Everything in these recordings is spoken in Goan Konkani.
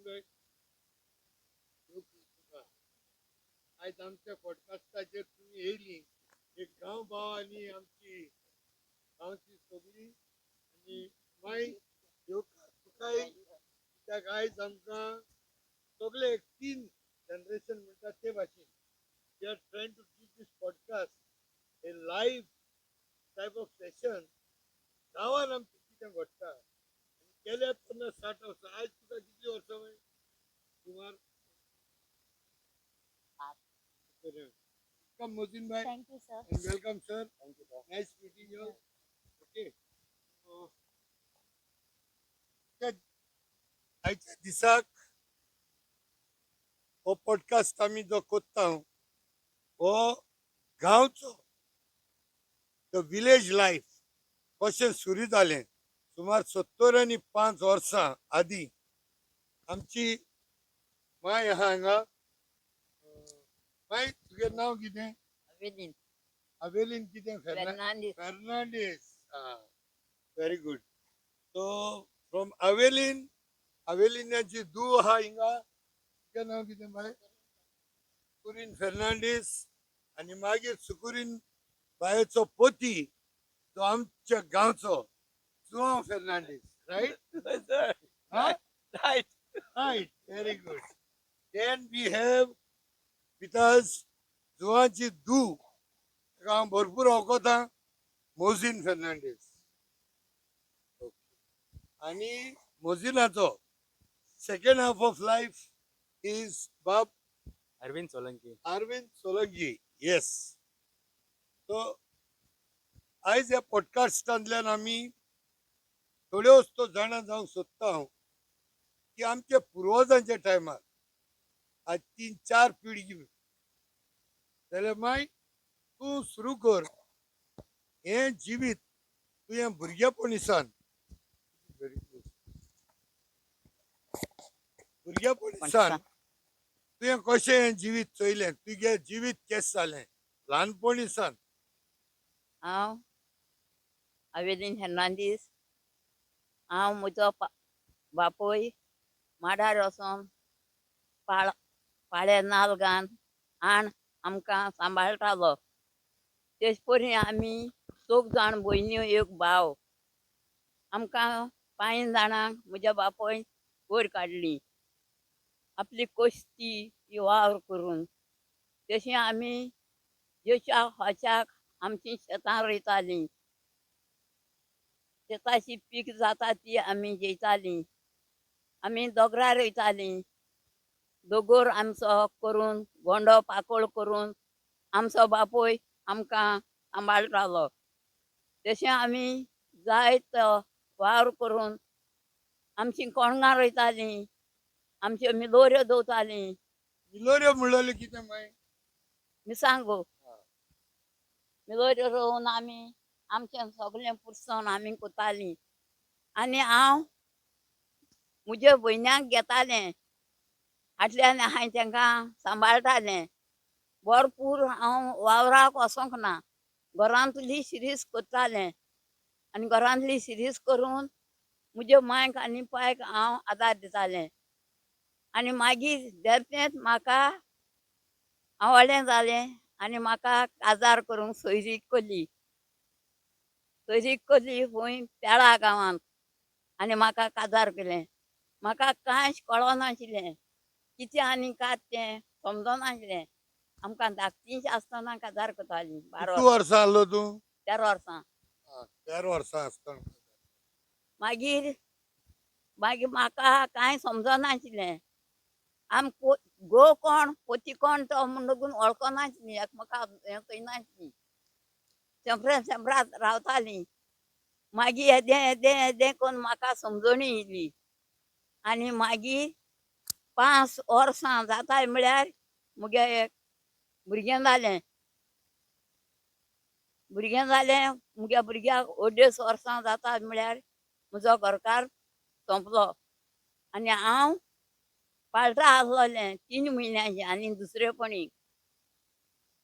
भाई, आयज आमच्या पॉडकास्टाचेर तुमी येयली, एक गांव भाव आनी आमची गांवची सगळी आनी माय तुकाय, कित्याक आयज आमकां सगळे एक तीन जनरेशन म्हणटा ते भाशेन we are trying to give this podcast a live type of session. गांवान आमचें कितें घडटा आनी गेल्या 50-60 वर्सां, आयज तुका कितलीं वर्सां मागीर सुमार? Welcome Mozin bhai. Thank you sir. And welcome sir. Thank you. Nice meeting you. Okay. So, त्या आयच्या दिसाक हो पॉडकास्ट आमी जो कोत्ता हो गांवचो, the village life कशें सुरू जालें सुमार 75 वर्सां आदीं. आमची माय आहा हांगा. माय, तुगें नांव कितें? अवेलीन. अवेलीन कितें? Fernandes. Fernandes. Very good. So from Avelin, अवेलिनाची धूव आहा हिंगा. तुगें नांव कितें बाय? सुकुरीन फेर्नांडीस. आनी मागीर सुकुरीन बायेचो पोती जो आमच्या गांवचो Joao Fernandes, right? Sir. Right. Right, very good. Then we have with us जुआंची धूव, ताका हांव भरपूर वळखता, मोझीन फेर्नांडीस. आनी मोझिनाचो second half of life is बाब अरविंद सोलंकी. अरविंद सोलंकी, येस. सो आयज ह्या पॉडकास्टांतल्यान आमी थोड्यो वस्तू जाणा जावंक सोदता हांव की आमच्या पुर्वजांच्या टायमार, आज 3-4 पिळगी जाल्यार, माय तूं सुरू कर, हें जिवीत तुवें भुरगेपणीसान, भुरगेपणीसान तुवें कशें हें जिवीत चोयलें, तुगें जिवीत केशें जालें ल्हानपणीसान? हांव अवेलीन फेर्नांदीस. हांव म्हजो बापूय माडार वचोन पाळे नाल्ल घालून हाण आमकां सांबाळटालो. तेच परी आमी चौग जाण भयण्यो, एक भाव. आमकां 5 जाणांक म्हज्या बापूयन वयर काडली आपली कश्टी ही वावर करून. तशें आमी जशाक हशाक आमची शेतां रोयतालीं. शेताची पीक जाता ती आमी जेयतालीं. आमी दोगरां रोयतालीं. दोगोर आमचो करून, गोंडो पाकोळ करून आमचो बापूय आमकां सांबाळटालो. तशें आमी जायतो वावर करून आमची कोणगां रोयतालीं, आमच्यो मिलोऱ्यो दवतालीं. मिलोऱ्यो म्हणलें कितें माय? मिरसांगो. मिलोऱ्यो रोवन आमी आमचें सगळें पुरसोन आमी कोतालीं. आनी हांव म्हज्या भयण्यांक घेतालें हाटल्यान, हांवें तांकां सांबाळटालें भरपूर. हांव वावराक वचोंक ना, घरांतली शिरीस करतालें आनी घरांतली शिरीस करून म्हज्या मांयक आनी पायक हांव आदार दितालें. आनी मागीर देरतेंत म्हाका आवाळें जालें आनी म्हाका काजार करूंक सोयरीक कोल्ली. सोयरीक कोल्ली खंय, पेळा गांवांत. आनी म्हाका काजार केलें. म्हाका कांयच कळनाशिल्लें, कितें आनी कात तें समजनाशिल्लें. आमकां धाकटींच आसतना काजार करतालीं. 12. कितू वर्सां आहलो तूं? 13 वर्सां. 13 वर्सां आसतना. मागीर मागीर म्हाका कांय समजनाशिल्लें. आम घोव कोण, पोती कोण तो म्हणून वळखनाशिल्लीं, एकमेका हें करिनाशिल्लीं. शेंपरा शेंपरात रावतालीं. मागीर येदें येदें येदें करून म्हाका समजणी येयली. आनी मागीर 5 वर्सां जाताय म्हळ्यार मुगे एक भुरगें जालें. भुरगें जालें मुगे भुरग्याक 2.5 वर्सां जाता म्हळ्यार म्हजो घरकार सोंपलो. आनी हांव पाळटा आसलोलें 3 म्हयन्याचें आनी दुसरेपणी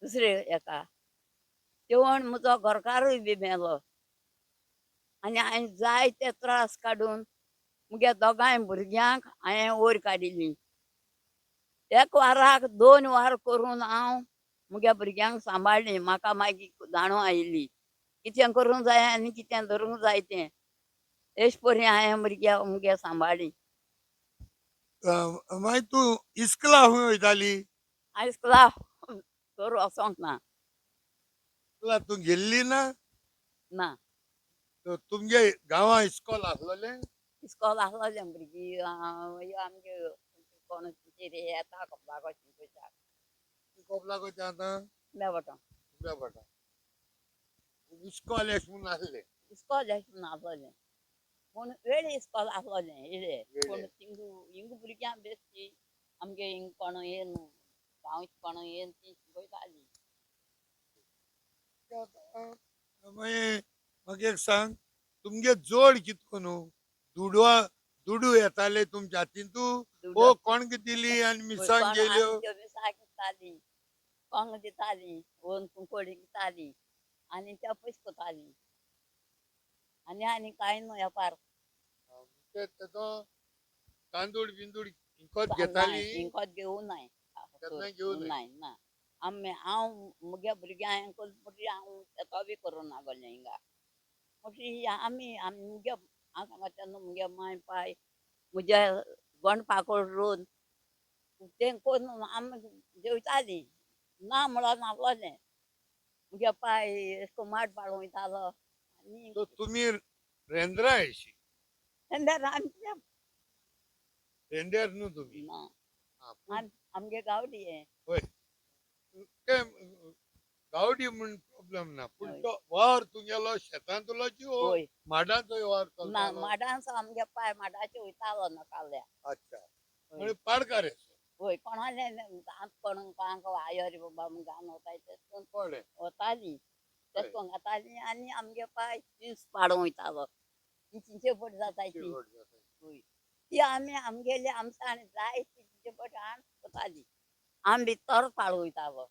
दुसरे एका तेवण म्हजो घरकारूय बी मेलो. आनी हांवें जायते त्रास काडून मुगे दोगांय भुरग्यांक हांवें वयर काडिल्लीं. एक वाराक 2 वार करून हांव मुगे भुरग्यांक सांबाळ्ळीं. म्हाका मागीर जाणव आयिल्ली कितें करूंक जाय आनी कितें धरूंक जाय तें. अशें परी हांवें भुरग्यां मुगे सांबाळ्ळीं. मागीर तूं इस्कला खंय वयताली? हांव इस्कोला तर वचोंक ना. इस्कोला तूं गेल्ली ना? ना. तर तुमगे गांवां इस्कोल आसलोलें? इस्कोल आसलोलें भुरगीं आमगे कोण टिचरी येता कपलाक शिकोवच्याक. कपलाक वयता आतां? मेवटा. तुमच्या इस्कोल अशें म्हूण आसलें? इस्कोल अशें म्हूण आसलोलें पूण वेळी इस्कोल आसलोलें इल्लें. पूण थिंग हिंग भुरग्यांक बेश्टी आमगे हिंग कोण येवन गांवचे कोण येवन ती शिकयतालीं. मागीर म्हाका एक सांग, तुमगे जोड कितको न्हू दुडवा दुडू येताले तुमच्या हातींतू ओ कोणक दिली आनी मिरसांग गेल्यो? मिरसांग दितालीं, कोंग दितालीं, वोन कुंकोडी दितालीं आनी त्या पयशे कोतालीं. आनी आनी कांय न्हू वेपार. तेजो तांदूळ बिंदूळ विकत घेताली? विकत घेवूं नाय. केन्ना घेवूं नाय ना. आमी हांव मुगे भुरग्यांक हांव शेतां बी करूं नागलें हिंगा. म्हणजे आमी मुगे हांव सांगता तेन्ना मुगे मांय पाय मुज्या गोंड पाकोड रोवन तें करून आमी जेवतालीं. ना म्हणून नासलोलें. मुगे पाय अशें करून माड पाडूंक वयतालो. आनी तुमी रेंद्रा अशी? रेंदेर आमच्या रेंदेर न्हू तुमी? ना, आमगे गांवठी हें. हय, तें गावडी म्हूण प्रोब्लम ना, पूण तो वावर तुगेलो शेतांतलो की माडांचो वावर चलतालो? माडांचो. आमगे पाय माडाचे वयतालो नकाल्या. अच्छा, म्हणजे पाडकार. वय, कोणाले कोण कोणाक आयो रे बाबा म्हूण गावन वताय तेश कळ्ळें. वतालीं, तेश करून खातालीं. आनी आमगे पाय चिंच पाडूंक वयतालो, ती चिंचेपट जाताय ती. ती आमी आमगेली आमसाण जाय ती चिंचेपट हाण वताली. आमी बी तर पाडूंक वयतालो,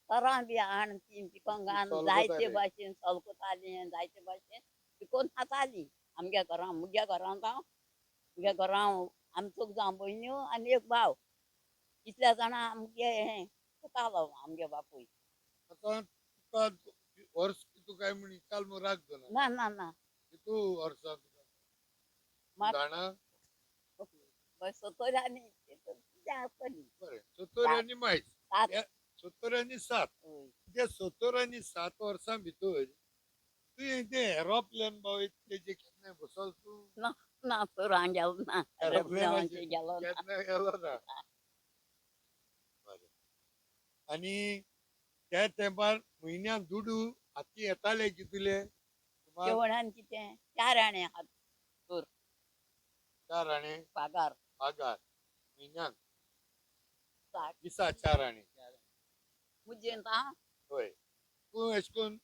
तरां बी हाण ती पिकोवन घालून जायते भाशेन सलकतालीं, जायते भाशेन पिकोवन खातालीं. आमगे घरां मुगे घरांत हांव मुगे घरां आमी चौग जाण भयण्यो आनी एक भाव, इतल्या जाणां आमगे हें कोतालो आमगे बापूय. आतां तुका वर्स कितू काय म्हूण विचार म्हूण राग जाना? ना ना ना. कितू वर्सां तुका जाणा? 70 आनी कितें आसतली. बरें, 70 आनी मायज 70 आनी 7. त्या 70 आनी 7 वर्सां भितर तुवें तें एरोप्लेन बाबा तेजे केन्नाय बसल तूं? ना ना, तर हांव गेलो ना. एरोप्लेनाचेर गेलो ना. केन्ना गेलो ना. बरें, आनी त्या तेंपार म्हयन्याक दुडू हाती येताले कितले? जेवणान कितें 4 आणे हात. 4 आणे पगार. पगार म्हयन्याक दिसा 4 आणे. मुजेन हांव. हय, तूं अशें करून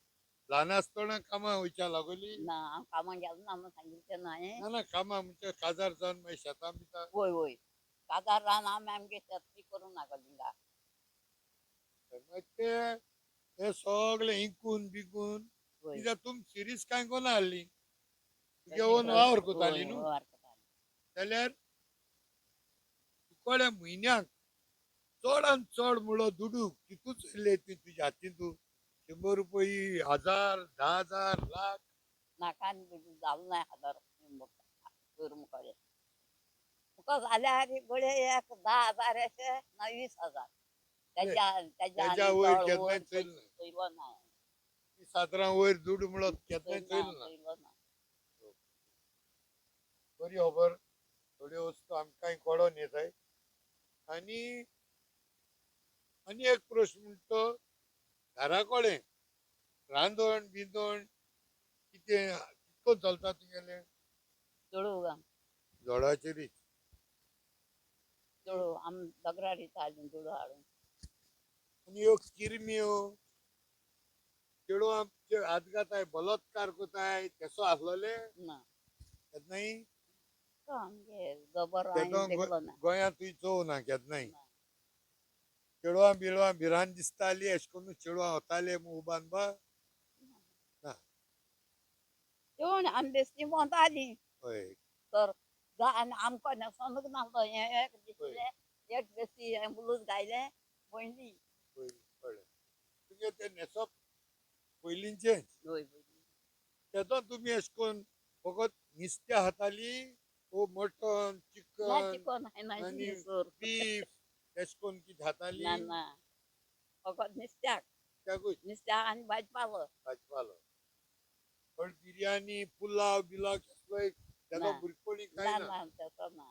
ल्हान आसतना कामां वयच्या लागोली? ना, हांव कामां गेलो ना म्हूण सांगिल्लें तेन्ना हांवें. ना ना, कामां म्हणजे काजार जावन मागीर शेतां बितां? वय वय, काजार जावन आमी आमगे शेत बी करूंक नागलें हिंगा. मागीर ते सगळे इंकून बिकून कित्याक तुमी सिरीस कांय कोना आहली, तुगे ओन वावर कोताली न्हू, जाल्यार तुकोड्या म्हयन्याक चडान चड म्हणलो दुडू कितूच येयले ती तुज्या हातींतू? 100 रुपये, 1000, 10,000, लाख? नाका जालो ना 1000 मुखार तुका जाल्यार गडे एक 10,000 अशें ना 20,000 तेज्या वयर केन्नाय चोयलो ना. 20,000 वयर दुडू म्हणलो केन्नाय चोयलो ना. बरी खबर, थोड्यो वस्तू आमकांय कळोन येताय. आनी आनी एक प्रश्न म्हणटा तो घरा कडेन रांदण बिंदण कितें कितको चलता तुगेलें? चडू जोडाचेरीच. चडू आमी दोगरार दितालीं दुडू हाडून. आनी ह्यो किरम्यो चेडवां हात घाताय, बलात्कार कोताय तेसो आसलोले? ना. केन्नाय? आमगे जबर देखलो ना. गोंयांत तुवें चोवं ना केन्नाय? चेडवां बिळवां भिरांत दिसताली अशें करून चेडवां वताले उबान बा? ना. जेवण आमी बेश्टी भोंवतालीं. हय. तर जा आनी आमकां न्हेसोनूच नासलो हें एक दिसलें एक ड्रेसी हें ब्लूज घायलें पयलीं. पयलीं कळ्ळें तुगे तें न्हेसप पयलींचेंच. हय पयलीं. तेदो तुमी अशें करून फकत नुस्त्या खाताली वो मटन ना चिकन चिकन आनी खायनाशिल्लीं सर. बीफ अशें करून कितें खाताली? ना ना फकत नुस्त्याक. त्याकूच नुस्त्याक आनी भाजपालो. भाजपालो. पण बिर्याणी पुलाव बिलाव कसलोय तेदो ना. भुरगेपणी कांय ना ना. ना तसो ना.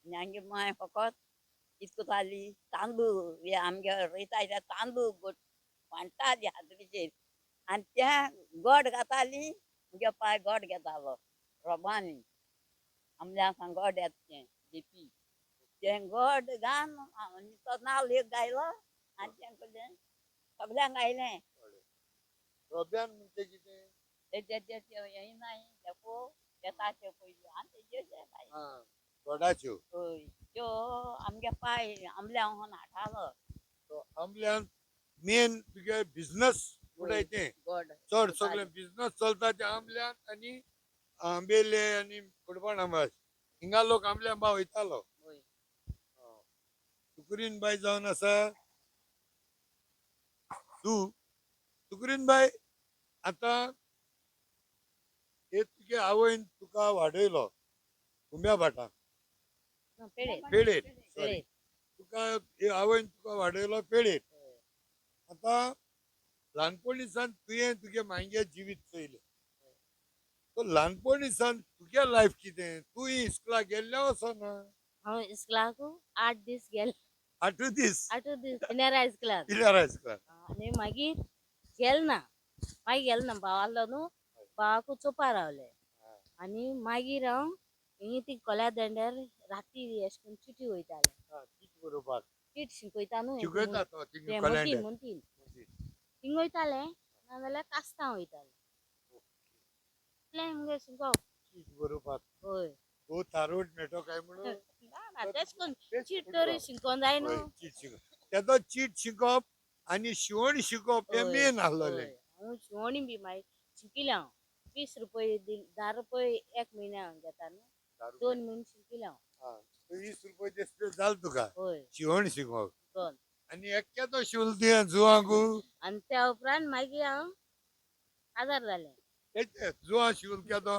आनी आमगे मांय फकत कितें करताली तांदूळ हे आमगे रोयताय ते तांदूळ गोट वांट्टाली हातरीचेर आनी तें गोड घाताली. मुगे पाय गोड घेतालो रोबांनी आमल्या सांग गोड येता तें दिपी तें गोड घालून आनी तो नाल्ल एक घायलो आनी तें केलें सगल्यांक घायलें. कळ्ळें. रोब्यान म्हणजे कितें? ते ते ते ते येयनाय धेंपो येता ते पयलीं आनी तेजेर येताय. आं, गोडाच्यो. हय त्यो आमगे पाय आमल्या वचोन हाडटालो. सो आमल्यान मेन तुगे बिजनस म्हणटाय तें गोड चड सगळें बिजनस चलता ते आमल्यान आनी आंबेले आनी कोडपाण आंबास हिंगा लोक आमल्या आंबा वयतालो. हय. तुकरीन बाय जावन आसा तूं तुकरीन बाय आतां हे तुगे आवयन तुका वाडयलो उम्या भाटान. पेडे. पेडेर सॉरी. पेडे. तुका हे आवयन तुका वाडयलो पेडेर. आतां ल्हानपणी सावन तुवें तुगे मांयगे जिवीत चोयलें. सो ल्हानपणी सावन तुगे लायफ कितें? तूं इस्कुलाक गेल्लें वचना? हांव इस्कुलाक 8 दीस गेले. 8 दीस? 8 दीस पिनेरा इस्कुलाक. पिल्यार इस्कुलाक. आनी मागीर गेल ना, मागीर गेल ना. भाव आसलो न्हू, भावाकू चोवपा रावले. आनी मागीर हांव हिंगा ती कोल्या दांड्यार राती अशें करून चिटी वयताले. चीट बरोवपाक. चीट शिकयता न्हू. शिकयता तो थिंगा ते कोल्या मोतीन दांड्यार. मोतीन थिंग वयताले नाजाल्यार कास्तां वयताले. इतलें मुगे शिकोवप. चीट बरोवपाक. हय. हो तारोट मेळटो काय म्हणून? ना ना तेश करून चीट तरी शिकोवन जाय न्हू. हय, चीट शिकोवप. तेदो चीट शिकोवप आनी शिवण शिकोवप हें हय, मेन आसलेलें. हय. हांव शिवणी बी मागीर शिकिलें हांव. 20 रुपये दिल 10 रुपये एक म्हयन्या घेता न्हू, 2 म्हयने शिकिलें हांव. 20 रुपये दिसले जाल तुका हय. शिवण शिकोवप. शिकोवन. आनी एककें तो शिवल तुवें जुवांकू? आनी त्या उपरांत मागीर हांव काजार जालें. जुवां शिवल केदो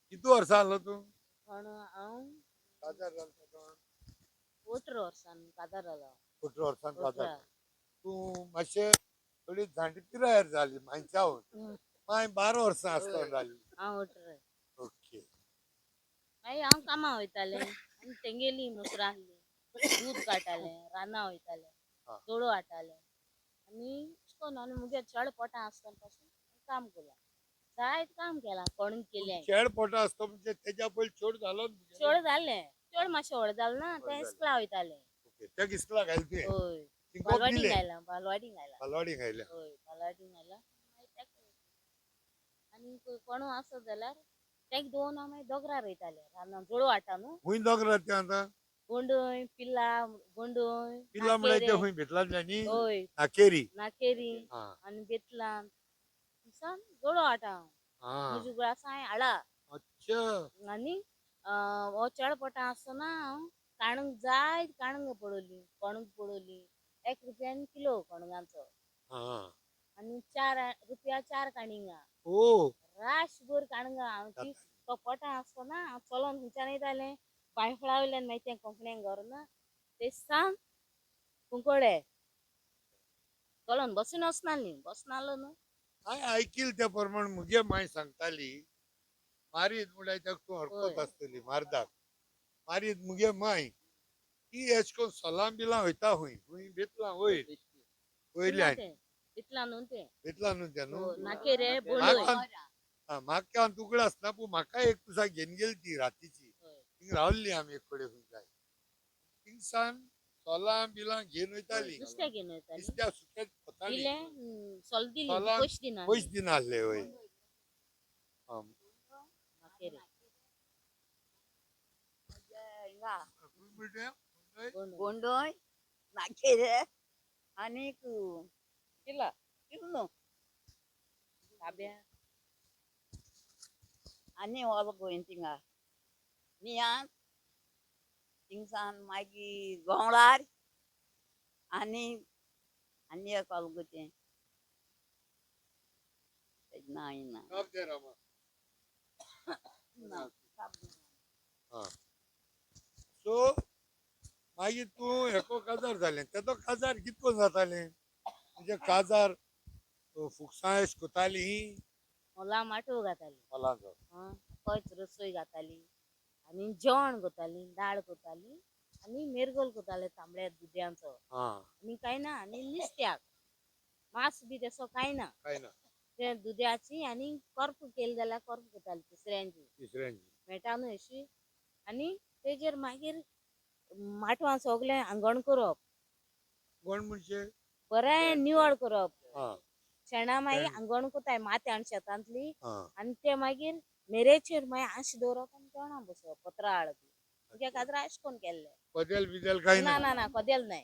कितू वर्सां आसलो तूं? पण हांव काजार जालो तेदो? 18 वर्सां काजार जालो. 18 वर्सां काजार. 18. तूं मातशें थोडी जाणटी पिरायेर जाली मांयच्याहून. मांय 12 वर्सां आसतना जाली. हांव 18. ओके. मागीर हांव कामां वयतालें आनी तेंगेली म्हसरां आसली, दूद काडटालें, रानां वयतालें, जोडो हाडटालें. आनी अशें करून आनी मुगे चड पोटां आसतना पासून काम केलां, जायत काम केलां, कोणूय केलें. चेड पोटा आसता म्हणजे तेज्या पयलीं चेड जालो न्हू तुगेलो? चड जालें, चड मातशें व्हड जालें ना व्हड तें जालें. इस्कुला वयतालें. ओके, त्या इस्कुलाक घायलें तुवें? हय. शिकोवप बालवाडीन दिलें? घायलां, बालवाडीन घायलां. बालवाडीक घायलें. हय, बालवाडीन घायलां. मागीर तेका आनी कोणू आसत जाल्यार तेका दोन हांव मागीर दोगरार वयतालें, रानां जोडो हाडटा न्हू. खूंय दोगरार तें आतां? गोंडय, पिल्ला, गोंडय. पिल्ला म्हळ्यार ते नाकेरे. खूंय भितरल्यान न्ही? हय. नाकेरी. नाकेरी. आं. आनी बेतलान थिंगसान जोडो हाडटा हांव. आं. म्हजे गुळासां हाडा. अच्छा. आनी हो चेडो पोटां आसतना हांव काणूंक जायत काणंगां पडवली, कणंग पडवली. 1 रुपयान किलो कणंगांचो. आं. आनी 4 रुपया 4 काणिंगां. ओ. राशभर काणंगां हांव ती तो पोटां आसतना हांव चलोन खंयच्यान येतालें बांयफळा वयल्यान मागीर तें कोंकण्यांक घर ना ते सान कुंकळे चलोन बसून वचनासली, बसनासलो न्हू. हांवें आयकील त्या प्रमाण मुगे मांय सांगताली मारीत म्हळ्यार ताका तूं हरकत आसतली मारदाक मारीत मुगे मांय ती अशें करून सोलां बिलां वयता खंय खंय बेतलां वयर वयल्यान. इतला न्हू तें. बेतलां न्हू तें न्हू. नाकेरे बोंडय. म्हाका तुकडो आसना पूण म्हाका एक दिसा घेवन गेली ती रातीची. थिंग रावल्ली आमी एक कडेन खंय काय थिंगसान सोलां बिलां घेवन वयताली. नुस्तें घेवन वयताली. नुस्त्या सुकें खोताली. दिलें सोल दिली सोलां पयशे दिना. पयशे दिनासले वय. नाकेरे. हिंगा म्हणटा गोंडय नाकेरे आनीक किल्ला किल्लो ताब्या. आनी व्हल गोंय थिंगा. नियान थिंगसान मागीर गोंवळार आनी आनी एक अलगो तें तेजें नांव येना. काब दे रामा. ना. सो मागीर तूं हेको काजार जालें, तेजो काजार कितको जातालें? म्हणजे काजार फुकसां अेश कोताली? मोला माटोव घाताली. मोलाचो. आं, कच रसोय घाताली आनी जेवण करताली, दाळ करताली आनी मेरगोल करताले तांबड्या दुदयांचो. आनी कांय ना, आनी नुस्त्याक मांस बी तसो कांय ना. काय ना. ते दुदयाची आनी कर्प केली जाल्यार कर्प करताली तिसऱ्यांची. तिसऱ्यांची. मेटा न्हू अशी. आनी तेजेर मागीर माटवां सगळें आंगण करप. कोण म्हणजे? बरें निवळ करप. शेणां मागीर शेण. आंगण करताय माती हाडून शेतांतली. आनी ते मागीर मेरेचेर मागीर आंश दवरप आनी जेवणाक बसप पत्रां हाडप. तुज्या काजरा अशें कोन्न केल्लें. कदेल बिदेल काय ना ना? ना ना, कदेल नाय.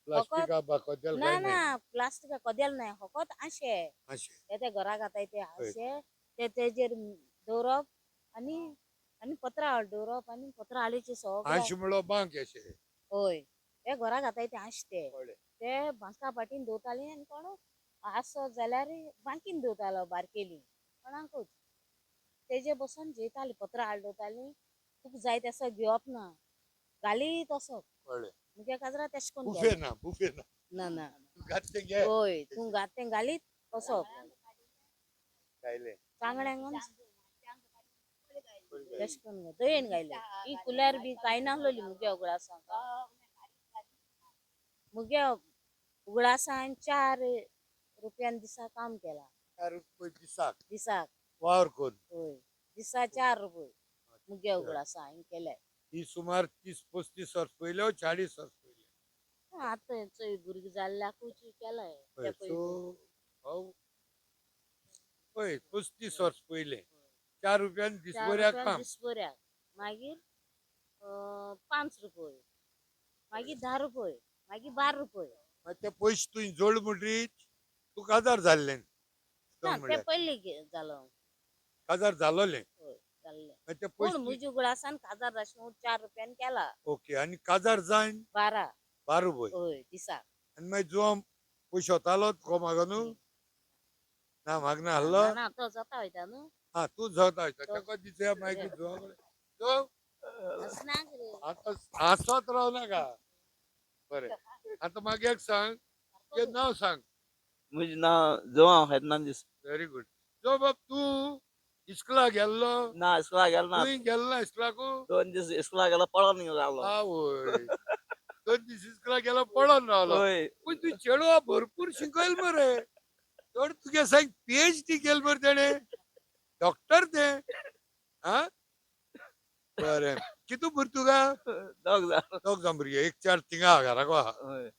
प्लास्टिका बा कदेल ना काय ना, नाही? प्लास्टिका कदेल नाय, फकत आंशे. अशें. ते ते घरा घाताय ते आंशे ते तेजेर दवरप आनी आनी पत्रां हाड दवरप आनी पत्रां हाडीचे सगळें. आंश म्हणलो बांक अशें? हय, ते घरा घाताय ते आंश ते. कळ्ळें. ते बांका पाटीन दवरताली आनी कोण आसत जाल्यार बांकीन दवरतालो बारकेली कोणाकूच. तेजे बसून जेयताली, पत्रां हाड दवरताली. तुका जाय तसो घेवप ना, घाली तसो. कळ्ळें. मुगे काजरा तेश कोन्न बुफे केलें. ना? बुफे ना? ना ना. तूं घात तें घे. हय, तूं घात तें घालीत बसप. घायलें. चांगड्यांक तेश कोन्न दयेन घायलें. ही कुल्यार बी कांय नासलोली मुगे उगडासांक. मुगे उगडासान 4 रुपयान दिसा काम केलां. 4 रुपये दिसाक? दिसाक. वावर कोन्न? हय, दिसा 4 रुपये मुगे उगडासा हांवें केले. ही सुमार 30-35 वर्स पयल्यो, 40 वर्स पयल्यो. आतां चोय भुरगीं जाल्ल्याकूच केलां. हय, सो हांव हय 35 वर्स पयलें 4 रुपयान दिसभऱ्याक काम. दिसभऱ्याक, मागीर 5 रुपये, मागीर 10 रुपये, मागीर 12 रुपये. मागीर ते पयशे तुवें जोड म्हणटरीच तूं काजार जाल्लें? ना, ते म्हणल्यार पयलीं जालो. काजार जालोलें? हय, जाल्लें. मागीर ते पूण पयशे म्हजी उगडासान काजार जाशे 4 रुपयान केला. ओके, आनी काजार जायन? 12. 12 रुपये. हय, दिसाक. आनी मागीर जुवां पयशे वतालो तुका मागोन? ना, मागना आहलो? ना, तो जाता वयता न्हू. हा, तूं जाता वयता ताका दिसया. मागीर जुवां कडेन जुवां. हसनाक रे. आतां हांसत राव नाका. बरें, आतां मागीर एक सांग, तुजें नांव सांग. म्हजें नांव जोआंव फेर्नांदीस. Very good. जो बाब, तूं इस्कुला गेल्लो? ना, इस्कुला गेलो ना. तूंय गेल्लो ना इस्कुलाकू? 2 दीस इस्कुला गेलो, पळोन रावलो. आवय, 2 दीस इस्कुला गेलो, पडोन रावलो? हय. पूण तूं चेडवा भरपूर शिकयल मरे. चड तुगे सांग, पीएचडी केल मरे तेणें, डॉक्टर तें. आं, बरें, कितू भुरगीं तुका? दोग जाण. दोग जाण भुरगे, एक चार थिंगा घराक आहा. हय.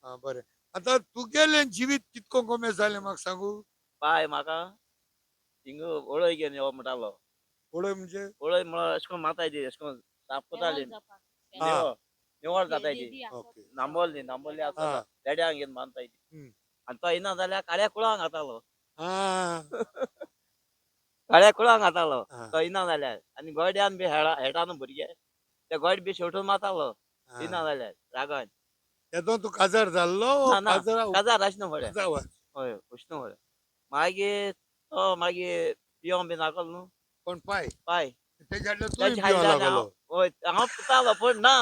आं, बरें, आतां तुगेलें जिवीत कितको कमें जालें म्हाका सांगू? पाय म्हाका हिंगा वळय घेवन यो म्हणटालो. पळय म्हणजे? वळय म्हळ्यार अशें करून माताय ती, अशें करून साफ करताली. निवळ. निवळ जाताय ती. नांबोली, नांबोली आसा, रेड्यांक घेवन बांदताय ती. आनी तो येना जाल्यार काळ्या कुळांक घातालो. काळ्या कुळांक घातालो. तो येना जाल्यार आनी गोड्यान बी हेडा हेडा न्हू भुरगे, ते गोड बी शेवटून मारतालो येना जाल्यार रागान. तेदो तूं काजार जाल्लो? ना, ना. काजरा? काजार आशिल्लो फुडें. काजार. हय, उश्ण फुडें मागीर तो मागीर पियोंक बी नाकलो न्हू. कोण, पाय? पाय. तेज्या हाडल्यार तूंय तेज्या पिवंक हाडल्यार लागलो? हय, हांव पितालो, पूण ना,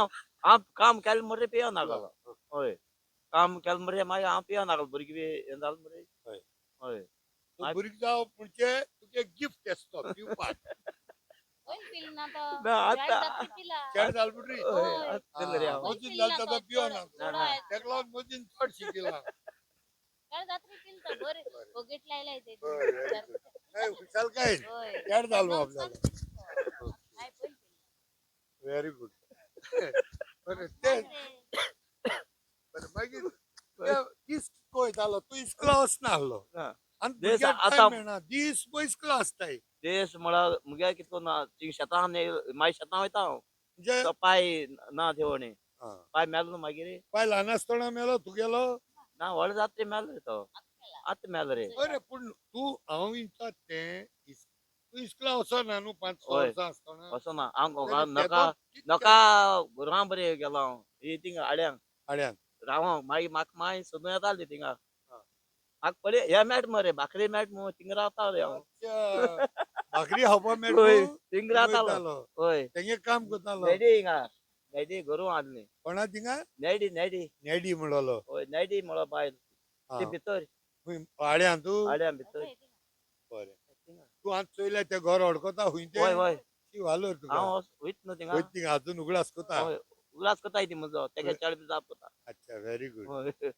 हांव काम केलें म्हणटकीर पियोंक नाकलो. हय, काम केलें म्हणटकीर मागीर हांव पियोंक नाकलो, भुरगीं बी हें जालें म्हणटकीर. हय. हय. तो भुरगीं जावप म्हणजे तुगे गिफ्ट आसतो पिवपाक. पिल ना तो. ना, आतां- चेड जाल म्हणटकीर. हय, आतां पिलो रे हांव. मोदीन जाल तो पिवंक नाकलो. ना, ना. तेका लागून मोदीन चड शिकिला. बरें, फोगेट लायलाय ते. बरें, very good. नाही, खुशालकायेन चेड जाल बाब जालो. व्हेरी गुड, बरें तें. बरें, मागीर ते दीस कितको वयतालो? तूं इस्कुला वचना आहलो? ना. आनी दीस भुरग्यांक आतां- टायम मेळना, दीस पय इस्कुला आसताय. देश म्हळ्यार मुगे कितको ना, थिंग शेतां मागीर शेतां वयता हांव. म्हणजे तो पाय ना थेवणी. पाय मेलो न्हू मागीर. पाय ल्हान आसतना मेलो तुगेलो? ना, व्हडलो जाता मेलो रे तो, आतां मेलो रे. बरें, पूण तूं हांव विचारता तें तूं इस्कुला वचना न्हू 5-6 हय. वर्सां आसतना वचना हांव तरी नका तेदोन कित नका गोरवां बरें गेलो हांव ही थिंगा आड्यांक आड्यान रावोंक मागीर म्हाका मांय सोदून येताली थिंगा. हा. म्हाका पळय हे मेळटा मरे भाकरी मेळटा मु थिंगा रावता रे हांव. अच्छा भाकरी खावपा मेळटा हय न्हू? थिंगा रावतालो. वयतालो. हय तेंगे काम करतालो. नेडी हिंगा नेडी गोरवां हाडली. कोणा थिंगा नेडी नेडी. नेडी म्हणलो. हय नेडी म्हणलो बायल ती भितर. खंय आड्यान तूं? आड्यान भितर. बरें तूं आतां चोयल्या तें घर हडकता खंय तें? हय हय. शी वालोर तुका. हांव वयत न्हू थिंगा. वयत थिंगा अजून उगडास करता. हय उगडास करता ती म्हजो तेगे चेडो बी जाप करता. अच्छा व्हेरी गुड. हय.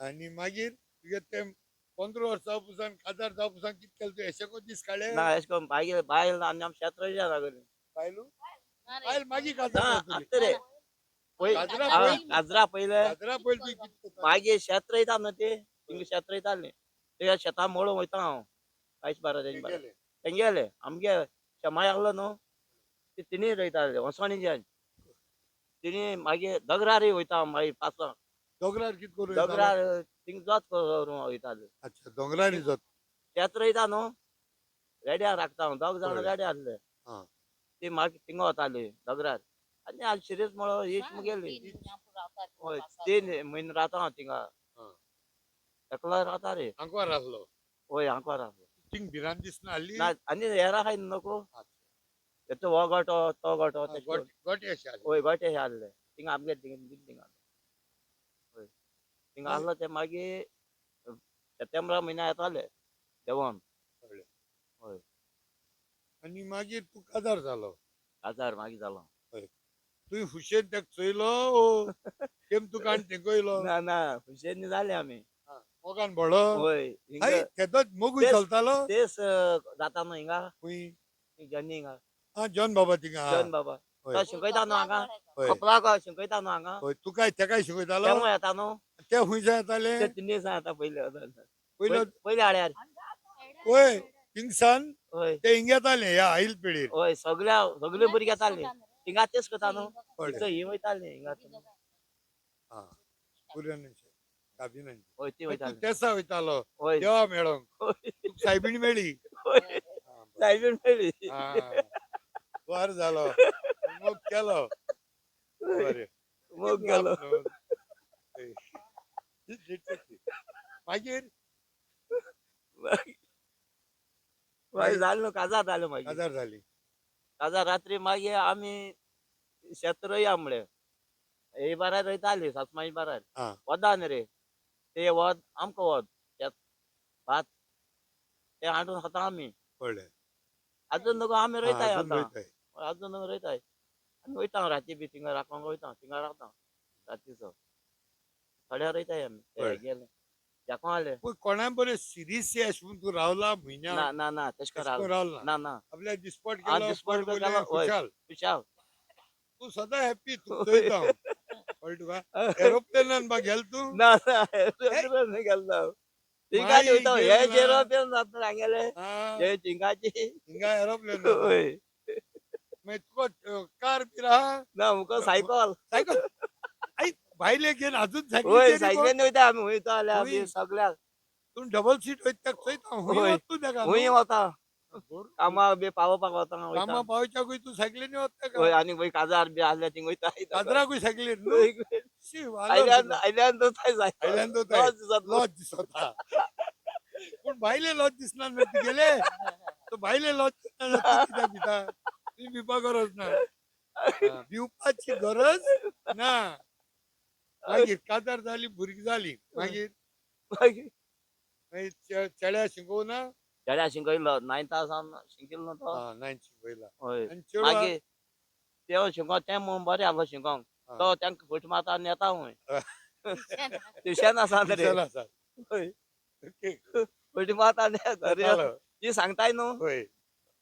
आनी मागीर तुगे तें 15 वर्सां पसून काजार जावपा पसून कितें केलें तूं येशेको दीस काडले? ना अशें करून मागीर बायल आनी आमी शेत रोयल्या लागली. बायलू ना रे. बायल मागीर काजार ना जातली. आत्तां रे पय काजरा पयलीं. काजरा पयले. काजरा पयलीं तुवें कितें करता? मागीर शेत रोयता न्हू ती थिंगा शेत रोयताली त्या शेतां मळूंक वयता हांव आयज बारा तेंचे बारा तेंगेले. तेंगेले आमगे शेमाय आहलो न्हू ती तिणीय रोयताले वसणीच्यान तिणी मागीर दगरारय वयता हांव मागीर पांचांक. दोंगरार कितें करूं येतालो? दगरार थिंगा जोत करूंक वयताले. अच्छा दोंगरांनी जोत. शेत रोयता न्हू रेड्या राखता हांव दोग जाण कळ्ळें. रेडे आसले. आं. ती मागीर थिंगा वताली दगरार आनी आज शिरीष म्हणो हीच मुगेली. हय 3 म्हयने रावता हांव थिंगा. आं. एकलो रावता रे. आंकवार आसलो. हय आंकवार आसलो. थिंग भिरांत दिसना आहली? ना आनी हेरा खाय नको. हेचो हो गोटो तो गोटो आं, तेश करून. गोटे अशे आहले. हय गोटे हे आहले थिंगा आमगे थिंगा थिंगा हय थिंगा आहलो ते मागीर सप्टेंबरा म्हयन्या येताले देंवोन. कळ्ळें. हय. आनी मागीर तूं काजार जालो. काजार मागीर जालो. हय तुवें खुशयेन ताका चोयलो तेम तुका आनी तेंकयलो? ना ना खुशयेन जाले आमी. मोगान भोळो. हय हय हिंगा तेदोच मोगूय तेच चलतालो. तेच जाता न्हू हिंगा. खंय? जॉनी हिंगा. आं जॉन बाबा थिंगा. जॉन बाबा हय. तो शिकयता न्हू हांगा. हय. खपलाक शिकयता न्हू हांगा. हय तुकाय तेकाय शिकयतालो? तेवूय येता न्हू. ते खंयच्यान येताले? ते तिन्ही दिसां येता पयले. पयलो पयले आड्यार. हय थिंगसान हय. ते हिंग येताले ह्या आईल पिळीर. हय सगळ्या सगळे भुरगे येताले हिंगा तेच करता न्हू. कळ्ळें. ही वयताली हिंगा. आं पुराणांचे काबिनांचे. हय ती तूं वयताली. तेसा वयतालो हय. देवा मेळोंक. हय. तुका सायबीण मेळ्ळी. हय आं, बरें. सायबीण मेळ्ळी. आं बरें जालो मोग केलो. बरें. मोग केलो. मागीर मागीर जालें न्हू काजार जालें मागीर. काजार जाली. काजार रात्री मागीर आमी शेत रोया म्हळें हे बारार रोयताली सासमाई बारार. आं. वदान रे ते वत आमकां वत शेत भात ते हाडून खाता आमी. कळ्ळें. आजून नको आमी रोयताय अजून आतां. रोयताय. आजून नको रोयताय आनी वयता हांव राती बी थिंगा राखोंक वयता थिंगा रावता रातीचो थोड्या रोयताय आमी. कळ्ळें. गेले जाको आले. पूण कोणा बरें सिरीस अशें म्हूण तूं रावला म्हयन्या? ना ना ना तशें अशें करून रावला रावला ना ना. आपल्या दिसपट हांव केलो दिसपट पोट भरलें, केलो, हय. खुशाल. खुशाल. तूं सदां हॅप्पी तुका चोयता हांव. कळ्ळें तुका? एरोप्लेनान बा गेल तूं? ना ना एरोप्लेन गेलो हांव. थिंगाच माई वयता गेल हे ना. एरोप्लेन जाता हांगेले आं, हे थिंगाची. हिंगा एरोप्लेन जाता. हय. मागीर तुका कार बीर आहा? ना मुका सायकल. सायकल आई भायले घेवन अजून हय सायकलीचेर सायकलीन वयता आमी वयता जाल्यार हय. आमी सगळ्याक. तूं डबल सीट वयता ताका चोयता हांव. हुंय हय. वता तूं ताका हुंय न्हू? वता. कामाक बी पावोवपाक वता वयता. कामा पावच्याकूय तूं सायकलीन वता हय का? आनी खंय काजार बी आहल्यार थिंग वयता. काजराकूय सायकलीन न्हू? हय. शी वालोर आयल्यान तुका. आयल्यान दोताय सायकल. आयल्यान दोताय. लॉज दिसत. लॉज दिसता. पूण भायले लॉज दिसना न्हू तुगेले? तो भायले लॉज दिसना जाल्यार तूं कित्याक भिता? तुवें भिवपा गरज ना. आं, भिवपाची गरज ना. मागीर काजार जाली भुरगीं जाली मागीर? मागीर मागीर चेड्या शिकोवना? चेड्या शिकयलो नायन्था सावन शिकिल्लो न्हू तो. आं नायन्थ शिकयला. हय आनी चेडवा? मागीर तें शिकोंक तें म्हूण बरें आहलो शिकोंक. आं. तो तांकां फट मारता आनी येता हूंय. ट्युशन आसा रे. ट्युशन आसा. हय. ओके. फटी मारता आनी घरा जालो. ती सांगताय न्हू. हय.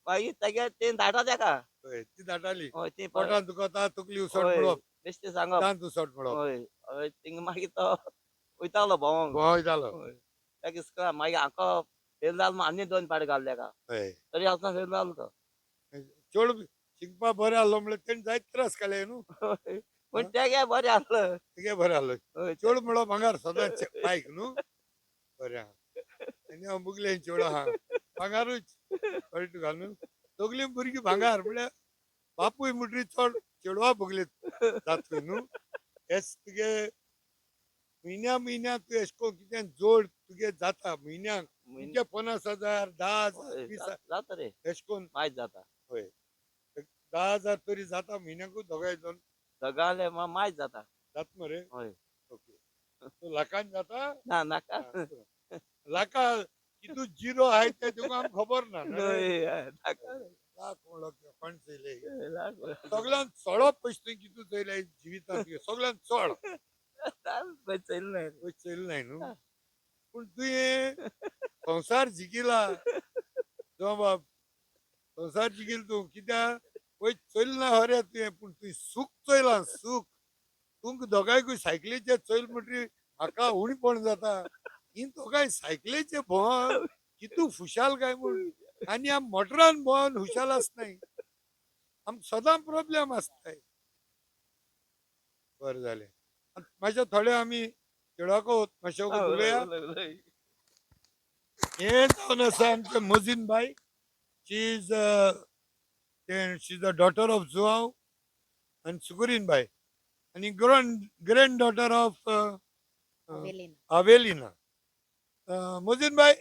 मागीर तेगे तें धाडटा तेका. हय ती धाडटाली. हय ती पोटान दुखता तकली उसोट हय म्हणप. बेश्टें सांगप. दांत उसोट म्हणप. हय हय थिंगा मागीर तो वयतालो भोंवोंक. भोंवय जालो. हय ताका इस्कोला मागीर हांका फेल जालो म्हूण आनी 2 पाट घाले तेका. हय. तरी आसतना फेल जालो तो. चेडो शिकपा बरें आहलो म्हणल्यार तेणें जायत त्रास काडले न्हू. हय पूण तेगे बरें आहलो. तुगे बरें आहलो. हय चेडो म्हणलो भांगार सदांच बायक न्हू. बरें आहा. आनी हांव मुगलें चेडो आहा भांगारूच. कळ्ळें तुका न्हू? सगळीं भुरगीं भांगार म्हळ्यार बापूय म्हणटरी चड चेडवा भोगले जातली न्हू. हेच तुगे म्हयन्या म्हयन्याक तूं एशे कोन्न कितें जोड तुगे जाता म्हयन्याक, तुगे 50,000, 10,000, 20,000 जाता रे. एशे कोन्न. मायज जाता. हय, 10,000 तरी जाता म्हयन्याकूच दोगांय जाण. दोगांले मायज जाता. जाता मरे? हय. ओके, सो लाखान जाता? ना, नाका. लाखा कितू जिरो आहाय ते तुका आमकां खबर ना. न्हय, नाका रे. लाख म्हणलो कोण चोयले? लाख. सगळ्यान चड पयशे तुवें कितू चोयले जिवितांत तुगे? सगळ्यान चड? पयशे चोयले नाय. पयशे चोयले नाय न्हू, पूण तुवें संवसार जिखला जावं बाब, संवसार जिखील तूं. कित्याक पयशे चोयले ना खरें तुवें, पूण तुवें सूख चोयलां, सूख. तुमकां दोगांयकूय सायकलीचेर चोयल म्हणटरी म्हाका उणीपण जाता. ही दोगांय सायकलीचेर भोंवन कितू खुशाल काय म्हूण, आनी आम मोटरान भोंवन खुशाल आसनाय, आमकां सदां प्रोब्लेम आसताय. बरें जालें. मातशें थोडे आमी चेडवाको मातशें उलया. हें जावन आसा आमचें मजीन बाय. She is the daughter of Joao आनी सुकुरीन बाय आनी grand daughter of Avelina. Mojin बाय,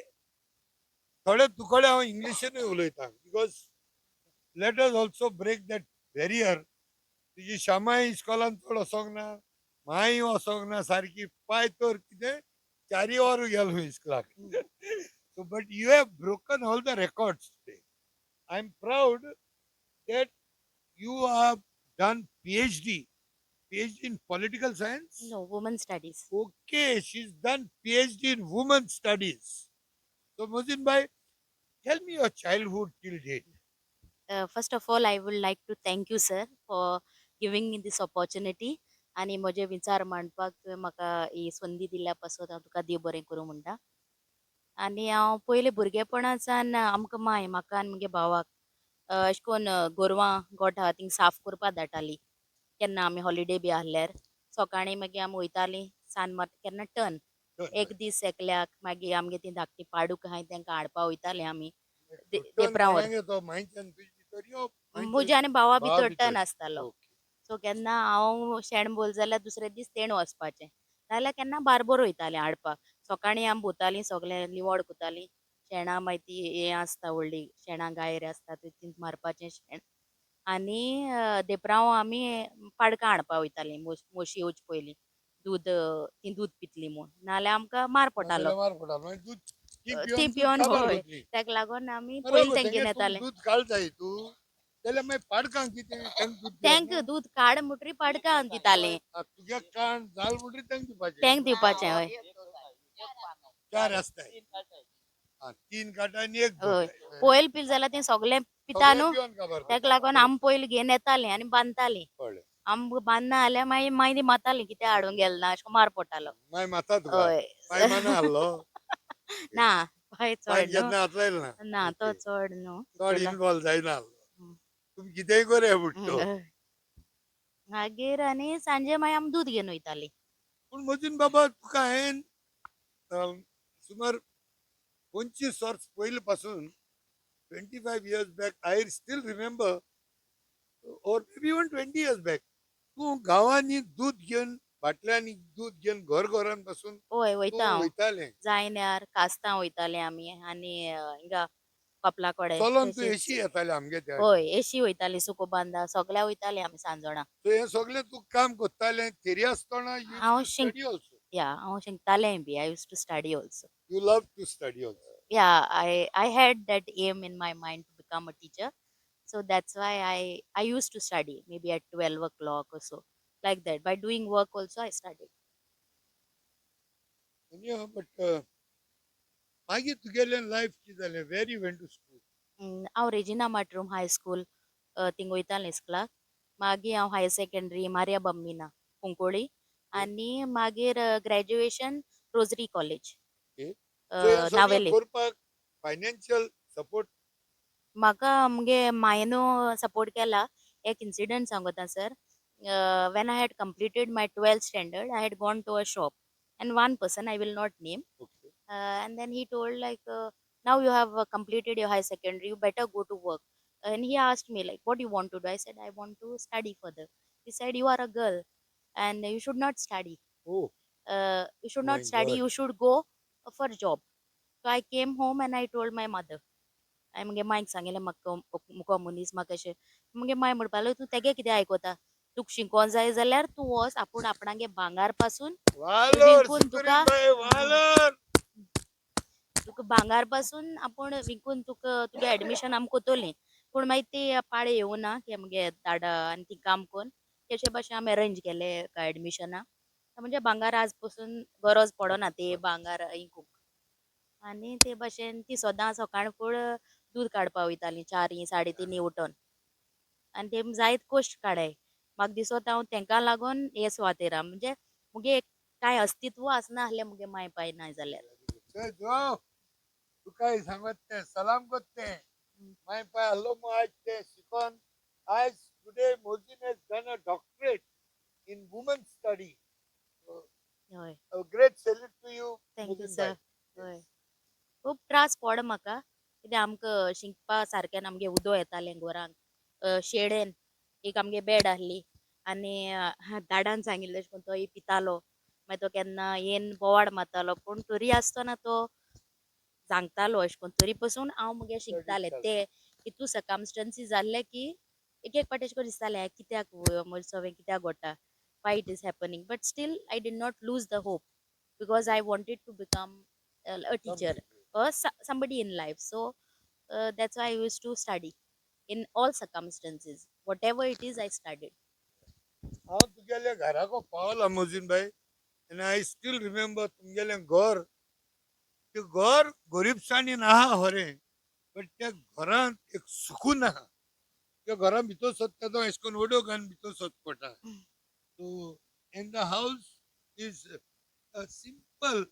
थोडे तुकडे हांव इंग्लिशीनूय उलयता because let us also break that barrier. तुजी श्यामाय इस्कॉलान चड वचोंक ना, मांय वचोंक ना सारकी, पाय तर कितें चारी वरां गेलो इस्कॉलाक. So but you have broken all the records today. I am proud that you have done PhD, PhD in political science. No, women studies. Okay, she's done PhD in women studies. So, Mozin bhai, tell me your childhood till date. First of all, I would like to thank you, sir, for giving me this opportunity. आनी म्हजे विचार मांडपाक तुवें म्हाका ही संदी दिल्या पासत हांव तुका देव बरें करूं म्हणटा. आनी हांव पयलीं भुरगेपणाच्यान आमकां माय म्हाका आनी म्हगे भावाक अशें करून गोरवां गोठां आहा थिंग साफ करपा धाडटाली केन्ना आमी हॉलिडे बी आहल्यार. सकाळीं मागीर आमी वयतालीं सान मात केन्ना टर्न एक दीस एकल्याक, मागीर आमगे ती धाकटी पाडूक आहाय तेंकां हाडपा वयतालीं आमी. देपरावर. म्हज्या आनी भावा भितर टर्न आसतालो. सो केन्ना हांव शेण भोल जाल्यार दुसरे दीस तेण वचपाचें, नाजाल्यार केन्ना बारबोर वयतालें हाडपाक. सकाळीं आमी भोंवतालीं सगळें निवळ करतालीं शेणां, मागीर ती हें आसता व्हडली शेणां गायर आसता ती मारपाचें शेण. आनी देपराव आमी पाडकां हाडपा वयतालीं, म्हशी येवचे पयलीं दूद, ती दूद पितली म्हूण, नाजाल्यार आमकां मार पडटालो. ती पिवन. हय, ताका लागून आमी पयलीं तेंगेर येताले. दूध काडताय तूं जाल्यार मागीर पाडकांक कितें? तांकां दूद? तेंक दूद काड म्हणटरी पाडकां दितालीं. तुगे काण जाल म्हणटरी तांकां दिवपाचें. तेंक दिवपाचें, हय. चार आसताय, तीन काडटा आनी एक. हय, पयल पिल जाल्यार तें सगळें पिता न्हू, ताका लागून आमी पयलीं घेवन येतालीं आनी बांदतालीं. आमी बांदना जाल्यार मागीर मागीर ती मारतालीं, कित्याक हाडूंक गेल ना अशें मार पडटालो. मागीर मारता तुका? हय. पांय माना हाडलो? ना, पांय पांय चड न्हू. केन्ना हातलायलो ना? ना, तो चड न्हू. चड इनवॉल्व जायना, तुमी कितेंय करया बुडटो. मागीर आनी सांजे मागीर आमी दूद घेवन वयतालीं. पूण मजून बाबा, तुका हांवें सुमार 25 वर्स पयलीं पासून, 25 years back I still remember, or maybe even 20 years back, तूं गांवांनी दूद घेवन, बाटल्यांनी दूद घेवन घर घरान पासून हय, वयता हांव. वयतालें. जायन्यार कास्तां वयतालें आमी आनी हिंगा कपला कडेन. चलोन तूं एशी येतालें आमगे त्या? हय, एशी वयताली, सुकोबांदा सगळ्या वयतालीं आमी सांजोणा. सो हें सगळें तूं काम करतालें थेरी आसतना. हांव शिक स्टडी ऑल्सो. या, हांव शिकतालें बी. I used to study also. You love to study also. Yeah, I had that aim in my mind to become a teacher, so that's why I used to study maybe at 12 o'clock or so, like that. By doing work also I studied. But मागीर तुगेलें लायफ कितें जालें? Where you went to school? हांव रेजिना माटरूम हाय स्कूल थिंग वयतालें इस्कुलाक. मागीर हांव हायर सेकंडरी मारिया बम्बिना कुंकोळी आनी मागीर ग्रॅज्युएशन रोजरी कॉलेज सो हें सगळें नावेले. करपाक फायनान्शियल सपोर्ट? म्हाका म्हगे मायनो सपोर्ट केला. एक इन्सिडंट सांगता sir. When I had completed my 12th standard, I had gone to a shop and one person I will not name, and then he told like, now you have completed your high secondary, you better go to work. And he asked me like, what you want to do? I said I want to study further. He said, you are a girl and you should not study. Oh You should my not study, God. you should go for job. So I came home and I told my mother. हांवें मुगे मांयक सांगिल्लें, म्हाका मुको मनीस म्हाका अशें. मुगे मांय म्हणपाक लागली, तूं तेगे कितें आयकता? तुका शिकोंक जाय जाल्यार तूं वच, आपूण आपणागे भांगार पासून वालोर विकून तुका सुकुरीन वालोर. तुका भांगार पासून आपूण विकून तुका तुगे एडमिशन आमी कोतोली. पूण मागीर ती पाळे येवना की आमगे दाडा आनी ती काम करून तेशे भाशेन आमी अरेंज केले एडमिशनाक. म्हणजे भांगार आज पसून गरज पडना ते भांगार विकूंक. आनी ते भाशेन ती सदां सकाळ फुडें दूद काडपा वयताली चारी साडे तिनी उठोन. आनी ते जायत कश्ट काडाय. म्हाका दिसता हांव तेंकां लागून हे सुवातेर आहा. म्हणजे मुगे एक कांय अस्तित्व आसना आसलें मुगे माय पाय ना जाल्यार. तुकाय सांगत तें सलाम करत तें माय पाय आहलो मु आयज तें शिकोन आयज today Mozin has done a doctorate in woman study. हय. A great salute to you thank you Mozin sir. भाई. हय, खूब त्रास पड म्हाका. कित्याक आमकां शिंकपा सारकें आमगे उदक येतालें घरांक. शेडेन एक आमगे बेड आहली आनी दाडान सांगिल्लें अशें करून तोय पितालो. मागीर तो केन्ना येन बोवाळ मारतालो, पूण तरी आसतना तो सांगतालो अशें करून. तरी पसून हांव मुगे शिकतालें. ते हितू सर्कमस्टन्सीस जाल्ले की एक एक फावटी अशें करून दिसतालें, कित्याक म्हजें सगळें कित्याक घडटा, why it is happening. But still I did not lose the hope because I wanted to become a teacher or somebody in life. So that's why I used to study in all circumstances. Whatever it is, I studied. हांव तुगेल्या घराको पावला मोजीन भाई आनी I still remember तुमगेलें घर. तें घर गरिबसाणीन आहा खरें, बट त्या घरांत एक सुकून आहा. त्या घरां भितर सोदता तो अशें करून उडो घालून भितर सोद पडटा. So and the house is simple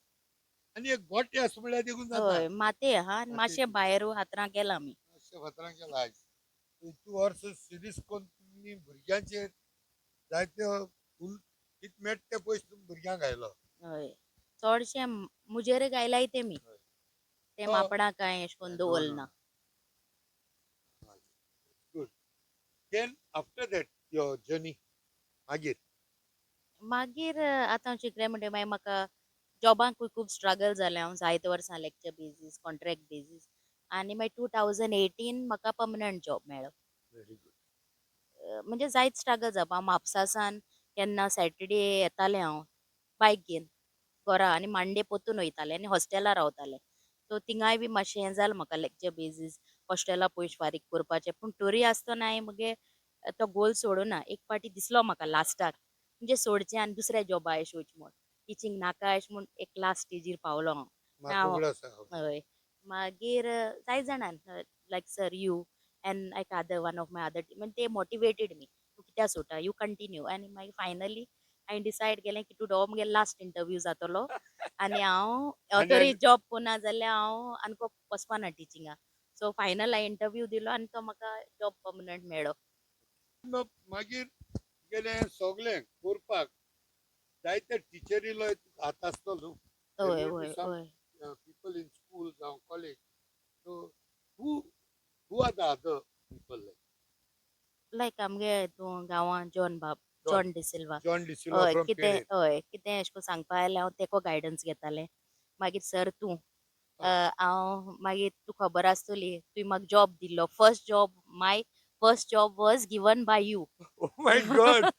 आनी एक गोटे आसा म्हणल्यार देखून जाता. हय, माते आहा आनी मातशें भायर हातरां केलां आमी. मातशें फातरां केलां. आयज तूं वर्स सिरीज करून तुमी भुरग्यांचेर जायते कितें मेळटा ते पयशे तुमी भुरग्यांक घायलो. हय, चडशें मुजेर गायलाय तेमी. ते मापडा कांय अशें करून दवरना. Good. Then after that your journey मागीर? मागीर आतां हांव शिकलें म्हणटकीर मागीर म्हाका जॉबाकूय खूब स्ट्रगल जालें. हांव जायते वर्सां लेक्चर बेजीस, कॉन्ट्रॅक्ट बेजीस, आनी मागीर 2018 म्हाका पर्मनंट जॉब मेळ्ळो. Very good. म्हणजे जायत स्ट्रगल जावप. हांव म्हापसा सावन केन्ना सॅटर्डे येतालें हांव बायक घेवन घरा आनी मांडे परतून वयतालें आनी हॉस्टेलार रावतालें. सो थिंगाय बी मातशें हें जालें म्हाका, लेक्चर बेजीस हॉस्टेला पयशे फारीक करपाचे. पूण तरी आसतना हांवें मुगे तो गोल सोडूना. एक फावटी दिसलो म्हाका लास्टाक म्हणजे सोडचें आनी दुसऱ्या जॉबा अशें वचचें म्हूण, टिचींग नाका अशें म्हूण एक लास्ट स्टेजीर पावलो हांव. म्हाका उगडास आहा. हय, मागीर जायत जाणान, like sir, you and like other one of my other, म्हणजे ते मोटिवेटेड मी, तूं कित्याक सोडटा, you continue. आनी मागीर फायनली हांवें डिसायड केलें की टू हो मुगे लास्ट इंटरव्यू जातलो आनी हांव तरी जॉब कोन्ना जाल्यार हांव आनीक वचपाना टिचिंगाक. सो फायनल हांवें इंटरव्यू दिलो आनी तो म्हाका जॉब पर्मनंट मेळ्ळो. मागीर तुगेलें सगळें करपाक जायते टिचरीलो हात आसतलो. हय हय हय. People in school जावं college, so who are the other people like? लायक आमगे हितून गांवांत जॉन बाब, जॉन डिसिल्वा. जॉन डिसिल्वा हय. फ्रॉम कितें पेडे. हय, कितें अशें करून सांगपा आयल्यार हांव तेको गायडन्स घेतालें. मागीर सर तूं, हांव मागीर तुका खबर आसतली, तुवें म्हाका जॉब दिल्लो. First job, my first job was given by you. Oh my God,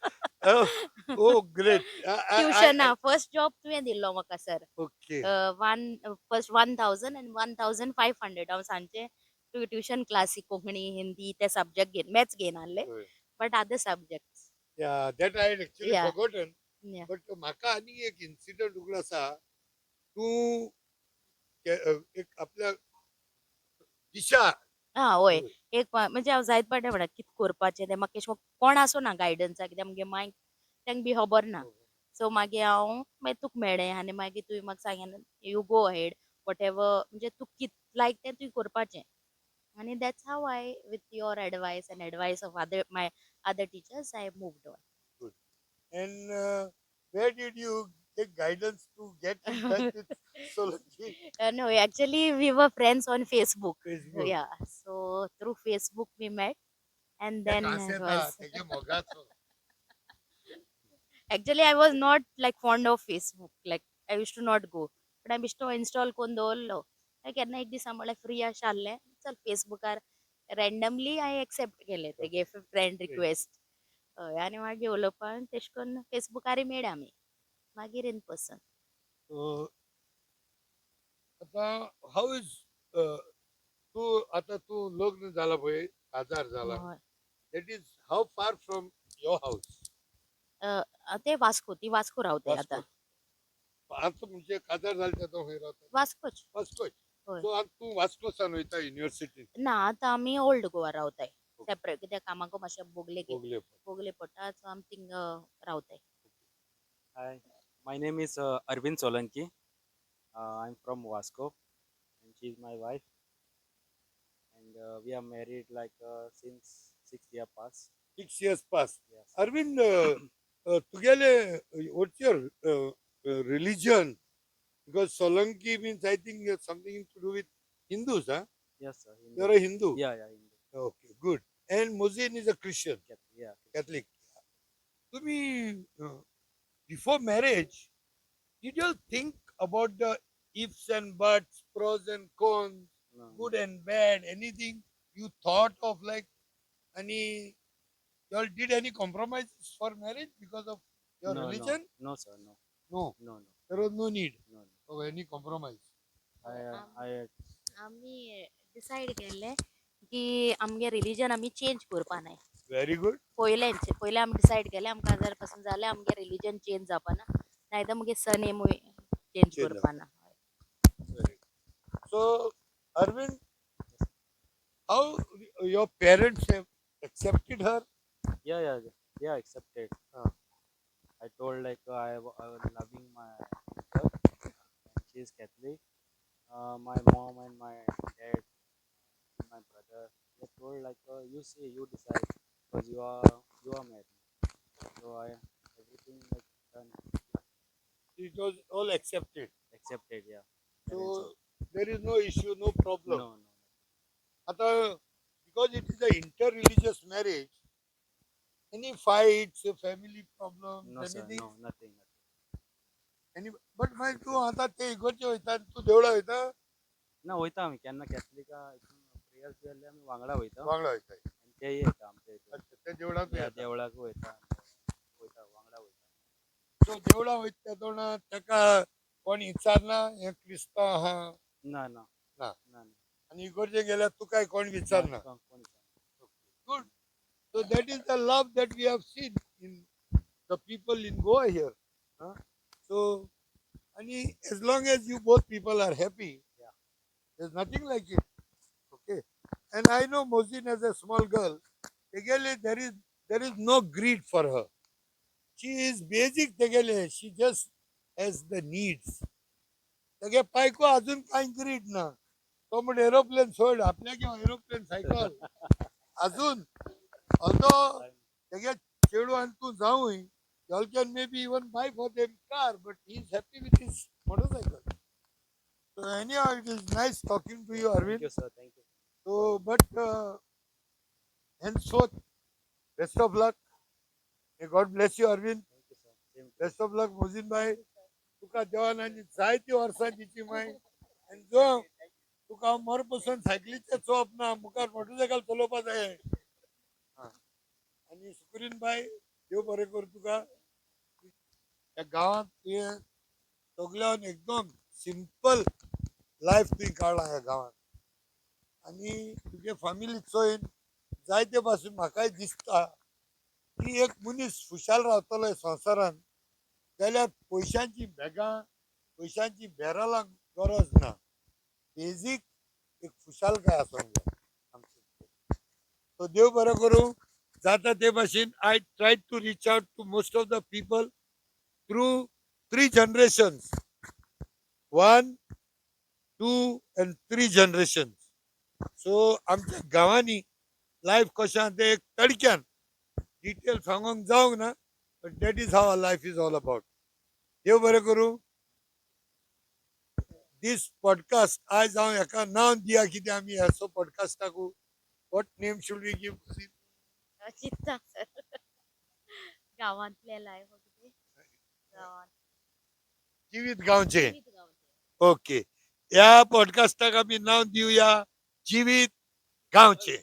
oh great. ट्युशना फर्स्ट जॉब तुवें दिल्लो म्हाका sir. Okay. One first 1000 आनी 1500. हांव सांजचें तुगे ट्युशन क्लासी कोंकणी, हिंदी ते सब्जॅक्ट घेन, मॅथ्स घेयना आसलें, but other subjects. Yeah, that I actually forgotten. But म्हाका आनी एक इन्सिडंट उगडास आसा. तूं एक आपल्या दिशा. आं हय, एक म्हणजे हांव जायत फावटी म्हणटा कितें करपाचें तें म्हाका अशें कोण आसो ना गायडन्साक, कित्याक मुगे मांयक तांकां बी खबर ना. सो मागीर हांव मागीर तुका मेळ्ळें आनी मागीर तुवें म्हाका सांगलें, you go ahead, whatever, म्हणजे तुका कितें लायक तें तुवें करपाचें. आनी that's how I, with your advice and advice of other my other teachers, I moved on. Good. And where did you take guidance to get in touch with Solanki? No, actually we were friends on Facebook. Facebook. Yeah, so through Facebook we met and then Cannes it येता was तेगे मोगाचो. Actually I was not like fond of Facebook, like I used to not go, but हांवें बेश्टो इन्स्टॉल करून दवरलो. मागीर केन्ना एक दीस म्हणल्यार फ्री अशें आहलें, चल फेसबुकार रँडमली हांवें एक्सेप्ट केलें तेगे फ्रेंड रिक्वेस्ट. हय, आनी मागीर उलोवपान तेश कोन्न फेसबुकारय मेळ्ळे आमी, मागीर इन पर्सन. आतां how is तूं आतां तूं लग्न जाला पळय, काजार जाला, that is how far from your house? ते वास्को, ती वास्को रावताय आतां. आतां म्हणजे काजार जालें तेन्ना खंय रावता? वास्कोच. वास्कोच. हय. सो आतां तूं वास्को सावन वयता युनिवर्सिटीन? ना, आतां आमी ओल्ड गोवा रावताय सेपरेट, कित्याक कामाको मातशें बोगले बोगले. बोगले पडटा, सो आमी थिंगा रावताय. Hi, my name is Arvind Solanki. I'm from Vasco, and she's my wife. And we are married like since 6 year past. 6 years past. Yes. Arvind, तुगेले what's your religion? Because Solanki means I think something to do with Hindus, huh? Yes, sir. Hindu. You're a Hindu. Yeah, Hindu. Okay, good. And Mozin is a Christian. Catholic. Yeah. Catholic. तुम्ही before marriage, did you think about the ifs and buts, pros and cons, No, good and bad, anything you thought of, like any, you all did any compromises for marriage because of your no, religion? No, no, sir. No, No, no, no, there was no need no, no. of any compromise. I, I, आमी डिसायड केल्लें की आमगे रिलीजन आमी चेंज करपा नाय. Very good. पयलेंच पयलें आमी डिसायड केलें, आमकां काजार पासून जालें आमगे रिलीजन चेंज जावपा ना, नाय तर मुगे सरनेमूय चेंज Change करपा ना. Very good. So, Arvind, how your parents have accepted her? Yeah, accepted. Ah. I told like I was loving my her, and she's Catholic. My mom and my dad and my brother, they told like you see, you decide because you are married. So I everything like done. It was all accepted. Accepted. Yeah. Parents So, are- there is no issue, no problem. No, no. आता because it is an inter-religious marriage, any fights, family problems, No, sir. anything? No, nothing, nothing. Any, but मागीर तूं आतां ते इगर्जे वयता आनी तूं देवळा वयता? ना, वयता आमी केन्ना कॅथलिका हितून प्रेयर्स बी आहले आमी वांगडा वयता. वांगडा वयता. आनी तेय येता आमच्या हितून. अच्छा, ते देवळांत या, वयता. देवळाक वयता, वयता, वांगडा वयता. सो देवळां वयता तेन्ना ताका कोण विचारना हें क्रिस्तांव आहा? ना, ना. ना. ना, ना. आनी इगर्जे गेल्यार तुकाय कोण विचारना? कोण विचारना. Good. So that is the love that we have seen in the people in Goa here. Huh? So, and as long as you both people are happy, Yeah. there's nothing like it. Okay. And I know Mozin as a small girl, again there is no greed for her. She is basic तेगेले, she just has the needs. तेगे पायको अजून कांय ग्रीड ना. तो म्हण एरोप्लेन सोड, आपल्याक एरोप्लेन सायकल अजून, although तेगे चेडू आनी तूं जावूय, y'all can maybe even buy for them car, but he is happy with his motorcycle. So anyhow, it is nice talking to you, Thank Arvind. you, sir. Thank you. So, but henceforth, best of luck. May God bless you, Arvind. Thank you, sir. Same to you. Best of luck, Mozin bhai. तुका देवान आनी जायती वर्सां दिची माय, आनी जो तुका हांव मर पसून सायकलीचें चोप ना, मुखार मोटरसायकल चलोवपा जाय. आनी सुक्रीन बाय, देव बरें करूं तुका. ह्या गांवांत तुवें सगल्यान एकदम सिंपल लायफ तुवें काडलां ह्या गांवांत, आनी तुगे फामिली चोयन जायते पासून म्हाकाय दिसता की एक मनीस खुशाल रावतलो संवसारांत जाल्यार पयशांची बॅगां, पयशांची बॅरलां गरज ना. बेजीक एक खुशालकाय आसूंक जाय आमची. सो देव बरो करूं. जाता ते भाशेन I try to reach out to most of the people through three generations, one, two and three generations. So आमच्या गांवांनी लायफ कशें आहा तें एक तडक्यान डिटेल सांगूंक जावंक ना, but that is how life is all about. देव बरें करूं. दीस पॉडकास्ट आयज हांव हेका नांव दिया कितें आमी असो पॉडकास्टाकू, what name should we give? चिंता सर, गांवांतलें लायफ कितें गांवांत. जिवीत गांवचें. जिवीत गांवचें. ओके, ह्या पॉडकास्टाक आमी नांव दिवया जिवीत गांवचें.